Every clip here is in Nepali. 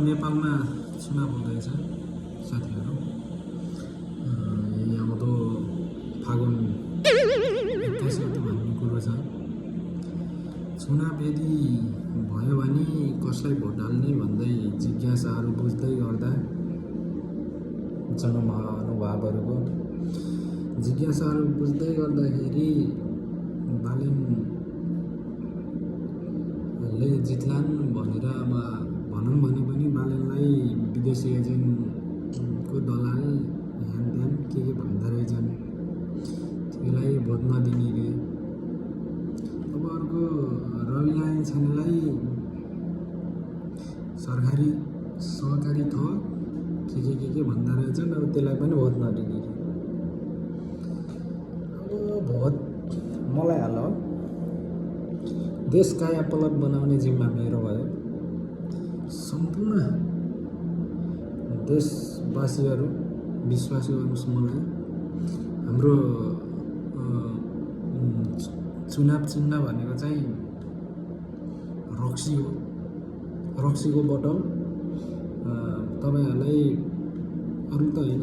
नेपालमा चुनाव हुँदैछ साथीहरू। यही आउँदो फागुन 21 गते भन्ने कुरो छ। चुनाव यदि भयो भने कसलाई भोट हाल्ने भन्दै जिज्ञासाहरू बुझ्दै गर्दा जनमहानुभावहरूको जिज्ञासाहरू बुझ्दै गर्दाखेरि बालेनले जित्लान् भनेर अब भनौँ भने पनि बालेनलाई विदेशी एजेन्टको दलाल ह्यान त्यान के भन्दा रहेछन्, त्यसलाई भोट नदिने रे। अब अर्को रवि लामिछानेलाई सरकारी सहकारी थप के भन्दा रहेछन्, अब त्यसलाई पनि भोट नदिने रे। अब भोट मलाई हाल देश कायापलट बनाउने जिम्मा मेरो भयो। सम्पूर्ण देशवासीहरू विश्वास गर्नुहोस् मलाई, हाम्रो चुनाव चिन्ह भनेको चाहिँ रक्सी हो। रक्सीको बोतल तपाईँहरूलाई अरू त होइन,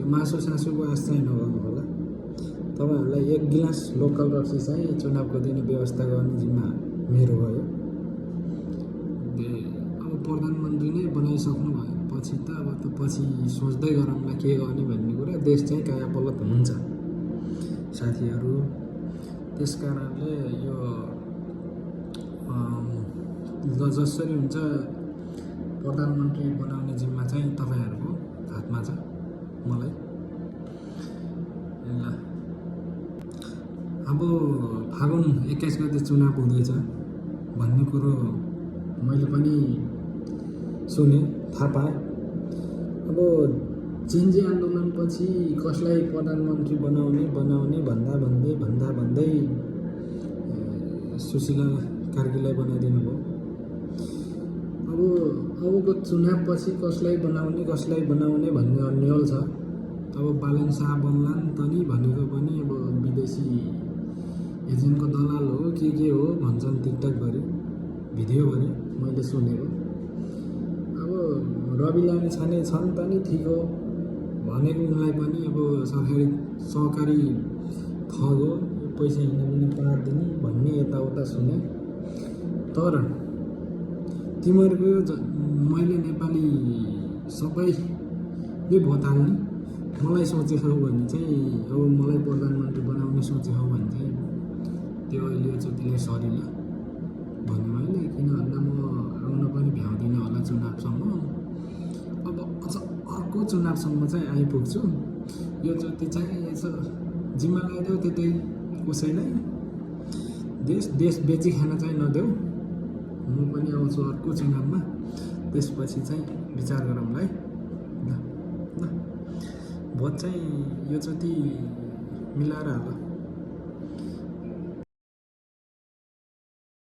यो मासु सासुको आश चाहिँ नगर्नु होला। तपाईँहरूलाई 1 गिलास लोकल रक्सी चाहिँ चुनावको दिन व्यवस्था गर्ने जिम्मा मेरो भयो। अब प्रधानमन्त्री नै बनाइसक्नु भयो पछि त अब त पछि सोच्दै गरौँला के गर्ने भन्ने कुरा। देश चाहिँ कायापलट हुन्छ साथीहरू। त्यस कारणले यो जसरी हुन्छ प्रधानमन्त्री बनाउने जिम्मा चाहिँ तपाईँहरूको हातमा छ। मलाई ल अब फागुन 21 गते चुनाव हुँदैछ भन्ने कुरो मैले पनि सुने, थाहा पाएँ। अब जेन्जी आन्दोलनपछि कसलाई प्रधानमन्त्री बनाउने भन्दा भन्दै सुशीला कार्कीलाई बनाइदिनु भयो। अबको चुनावपछि कसलाई बनाउने भन्ने अन्यल छ। अब बालन शाह बन्लान् त नि भनेको पनि अब विदेशी एजेन्टको दलाल हो के हो भन्छन् टिकटक गरी भिडियो गरी मैले सुनेको। अब रवि लामिछाने छन् त नि ठिक हो भनेको, उनलाई पनि अब सहकारी थग हो, पैसा हिँड्न पार्दिने भन्ने यताउता सुने। तर तिमीहरूको मैले नेपाली सबैले भोट हाल्ने मलाई सोचेछौ भने चाहिँ, अब मलाई प्रधानमन्त्री बनाउने सोचेछौ भने चाहिँ त्यो अहिलेचोटिलाई सरी ल भने मैले, किन भन्दा म आउन पनि भ्याउँदिनँ होला चुनावसम्म। अब अझ अर्को चुनावसम्म चाहिँ आइपुग्छु। यो चोटि चाहिँ यसो जिम्मा लगाइदेऊ त्यतै कसैलाई, देश बेची खान चाहिँ नदेऊ। म पनि आउँछु अर्को चुनावमा, त्यसपछि चाहिँ विचार गरौँला है। ल भोट चाहिँ योचोटि मिलाएर हाल।